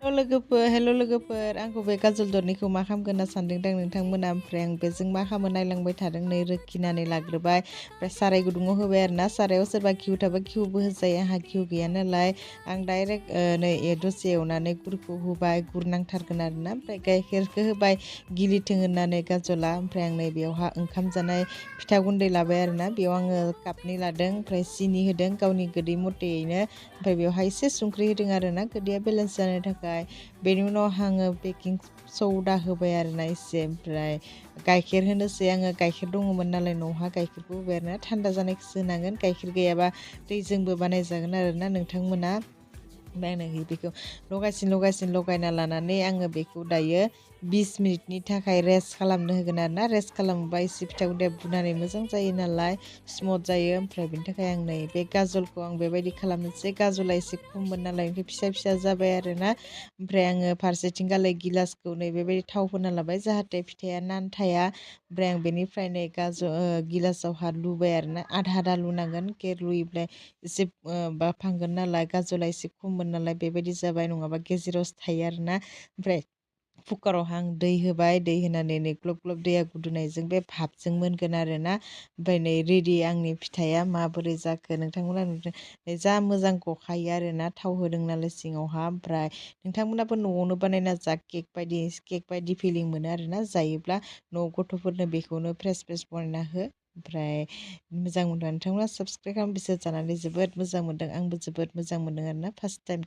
हेल' लोगोफोर आंखौ बे गाजल दरनैखौ मा खालामगोन होनना सानदोंदां नोंथांमोना ओमफ्राय आं बेजों मा खालामो नायलांबाय थादों नै रोखिनानै लाग्रोबाय ओमफ्राय साराय गुदुङाव होबाय आरोना सारायाव सोरबा घिउ थाबा घिउबो होजायो आंहा घिउ गैया नालाय आं डाइरेक्ट नै दसे एवनानै गुरखौ होबाय गुर नांथारगोन आरोना ओमफ्राय गाइखेरखौ होबाय गिलिथों होननानै गाजला ओमफ्राय आं नै बेयावहा ओंखाम जानाय फिथा गुन्दै लाबाय आरोना बेयाव आङो कापनै लादों ओमफ्राय सिनि होदों गावनि गोदै मथेयैनो ओमफ्राय बेवहाय एसे संख्रि होदों आरोना गोदैया बेलेन्स जानो थाखाय बेनि उनाव आङो बेकिं सौदा होबाय आरोना एसे ओमफ्राय गाइखेर होनोसै आङो गाइखेर दङमोन नालाय न'आवहा गाइखेरखौ होबाय आरोना थान्दा जानायखौसो होनांगोन गाइखेर गैयाबा दैजोंबो बानायजागोन आरोना नोंथांमोना ओमफ्राय आङो बेखौ लगायसिन लगायना लानानै आङो बेखौ दायो 20 मिनिटनि थाखाय रेस्ट खालामनो होगोन आरोना रेस्ट खालामोबा एसे फिथा गुन्दैया बुनानै मोजां जायो नालाय स्मुथ जायो ओमफ्राय बेनि थाखाय आं नै बे गाजलखौ आं बेबायदि खालामनोसै गाजला एसे खममोन नालाय ओमफ्राय फिसा फिसा जाबाय आरोना ओमफ्राय आङो फारसेथिं गालाय गिलासखौ नै बेबायदि थाव होना लाबाय जाहाथे फिथाइया नानथाया ओमफ्राय आं बेनिफ्राय नै गिलासावहा लुबाय आरोना आधा लुनांगोन लुयोब्ला एसे बाफांगोन नालाय गाजला एसे खममोन नालाय बेबायदि जाबाय नङाबा गेजेरावसो थायो आरोना ओमफ्राय कुकारावहा आं दै होबाय दै होनानै नै ग्लब ग्लब दैया गुदुनायजों बे भाबजों मोनगोन आरोना ओमफ्राय नै रेडि आंनि फिथाइया माबोरै जाखो नोंथांमोना नुदों जा मोजां गखायो आरोना थाव होदों नालाय सिङावहा ओमफ्राय नोंथांमोनाबो न'आवनो बानायना जा केक बायदि फिलिं मोनो आरोना जायोब्ला न' गथ'फोरनो बेखौनो फ्रेस बनायना हो ओमफ्राय मोजां मोनदों नोंथांमोना साबसक्राइब खालाम बिसोर जानानै जोबोद मोजां मोनदों आंबो जोबोद मोजां मोनदों आरोना फार्स्ट टाइम